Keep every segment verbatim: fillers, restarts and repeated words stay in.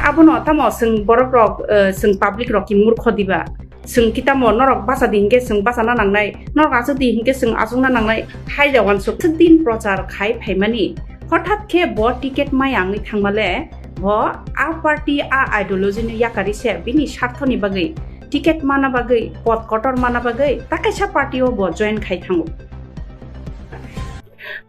Abono tamo chwng borok rok, eh, chwng public rok ki murkho diba? Chwng ki tamo norok bacha di hinkhe chwng bachana nangnai, norok achuk di hinkhe chwng achukna nangnai, hai da wansuk. Aswk din prochar khai phaimani, hothat khe bo ticket maya wngwi thangmale, bo a party, a ideology no yakari se bini sarthoni bagwi, ticket mana bagwi, pod kotor mana bagwi ta kaisa party o bo join khai thango.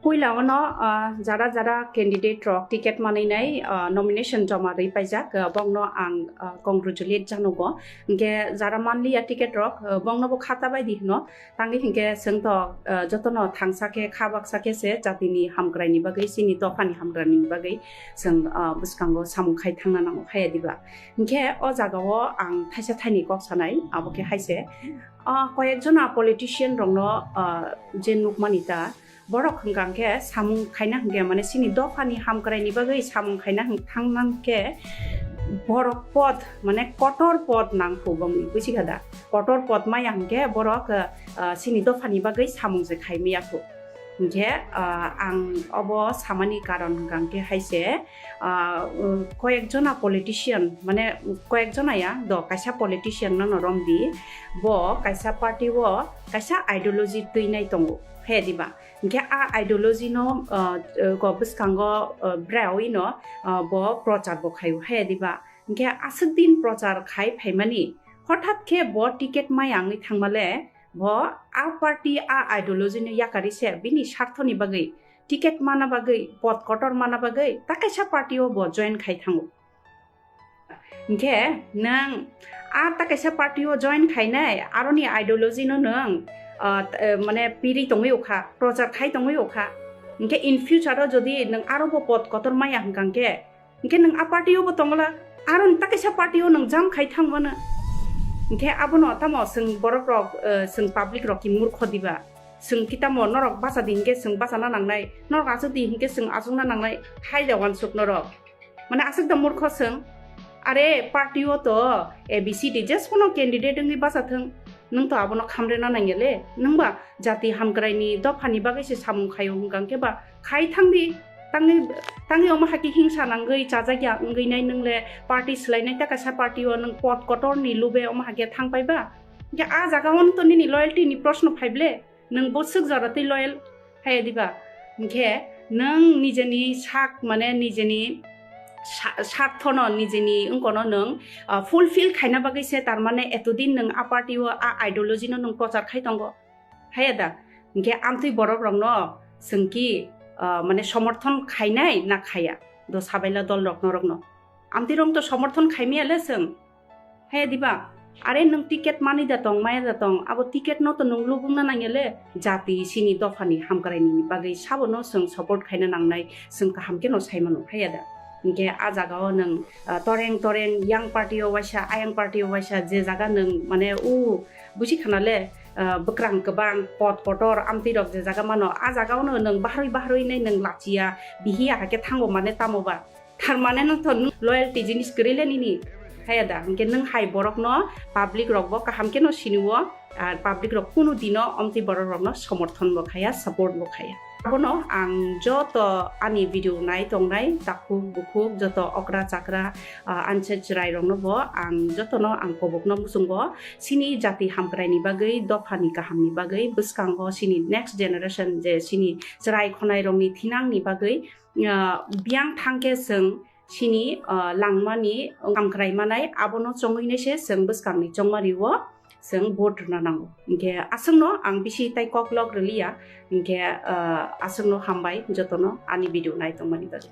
Puila ono, ah, jara jara candidate rok ticket manwi nai, ah, nomination joma rwi paijak, ah, bongno ang, ah, congratulate janogo. Hinkhe jara manliya ticket rok, ah, bongno bo khata bai di hino. Tangwi hinkhe chwng to, ah, jotono thangsa khe, kha baksa khe se jatini hamkraini bagwi, chini dophani hamkraini bagwi chwng, ah, bwskango samung khai thangna nango, haya diba? Hinkhe o jagao ang thaisa thaini kok sanai, abo khe hai se. Ah, koyek jona politician rokno, ah, je nukmani ta, borok hwnkha hwnkhe samung khaina hwnkhe, mane, chini dophani hamkraini bagwi samung khaina hwng-, thangnang khe borok pod, mane, kotor pod nangkho bongni, buji kha da? Kotor pod maya hwnkhe borok, ah, chini dophani bagwi samung se khai maya kho. Hinkhe, ah, ang obo samani karon hwnkha hwnkhe hai se, ah, um, koyek jona politician, mane, koyek jona ya do, kaisa politician no no romdi, bo kaisa party o kaisa ideology twinai tongo, haya diba? Hinkhe a ideology no, ah, ah, go bwskango, ah, brawi no, ah, bo prochar bo khaio, haya diba? Hinkhe aswk din prochar khai phaimani, hothat khe bo ticket maya wngwi thangmale, bo a party, a ideology no yakari se bini sarthoni bagwi, ticket mana bagwi, pod kotor mana bagwi ta kaisa party o bo join khai thango. Hinkhe nwng a ta kaisa party o join khainai, aroni ideology no nwng, ah, t-, eh, mane, piri tongwi ukha, prochar khai tongwi ukha. Hinkhe in future o jodi nwng aro bo pod kotor maya hwnkha hwnkhe, hinkhe nwng a party o bo tongla, aro ta kaisa party o nwng jam khai thang mano. Hinkhe abono tamo chwng borok rok, eh, chwng public rok ki murkho diba? Chwng ki tamo norok bacha di hinkhe chwng bachana nangnai, norok achuk di hinkhe chwng achukna nangnai, hai da wansuk norok. Mane aswk da murkho chwng? Are party o to A B C D jeskono candidate wngwi bacha thwng, nwng to abono khamrena nangya le. Nwng ba jati hamkraini dophani bagwi se samung khaio hwnkha hwnkhe ba khai thangdi, tangwi, tangwi omo hakhe hingsa nangwi chajakya wngwi nai nwngle, party swlainai ta kaisa party o nwng pod kotorni lube omo hakhe thangpai ba? Hinkhe a jaga o to nini loyalty ni proshno phaible, nwng bo swk jora twi loyal haya diba? Hinkhe nwng nijeni sak, mane nijeni sa-, sarthono, nijeni wngkono nwng, ah, fulfill khaina bagwi se, tar mane etodin nwng a party o, a ideology no nwng prochar khai tongo. Haya da? Hinkhe amtwi borok rokno chwng ki, ah, mane somorthon khainai na khaya? Do sabaila dol rok norokno. Amtwi rok to somorthon khaimaya le chwng. Haya diba? Are nwng ticket mani da tong, maya da tong, abo ticket no to nwng lubungna nangya le. Jati chini dophani hamkraini bagwi sabono chwng support khaina nangnai, chwng kaham khe no sai mano, haya da? Hinkhe a jaga o nwng, ah, toreng toreng yang party o waisa, ayang party o waisa, je jaga nwng mane u buji khana le, ah, bwkrang kwbang, pod kotor, amtwi rok je jaga mano, a jaga o no nwng baharwi baharwi nai nwng lachiya, bihiya hakhe thango mane tamo ba? Tar mane no to nwng loyalty jinis kwrwi le nini, haya da? Hinkhe nwng hai borok no public rok bo kaham khe no sini o, ar public rok kunu dino omtwi borok rok no somorthon bo khaya, support bo khaya. Abono ang joto ani video nai tongnai takhuk bukhuk, joto okra chakra, ah, anse chwrai rok no bo ang joto no ang kobok no muchungo. Chini jati hamkraini bagwi, dophani kahamni bagwi, bwskango chini next generation je chini chwrai khonai rokni thinangni bagwi, ah, biyang thangkhe chwng chini, ah, langmani, hamkrai manai, abono chongwinai se chwng bwskangni chongmari o chwng vote rwna nango. Hinkhe aswkno ang bisi tai kok lok rwliya, hinkhe, ah, aswkno hambai jotono ani video nai tongmani bagwi.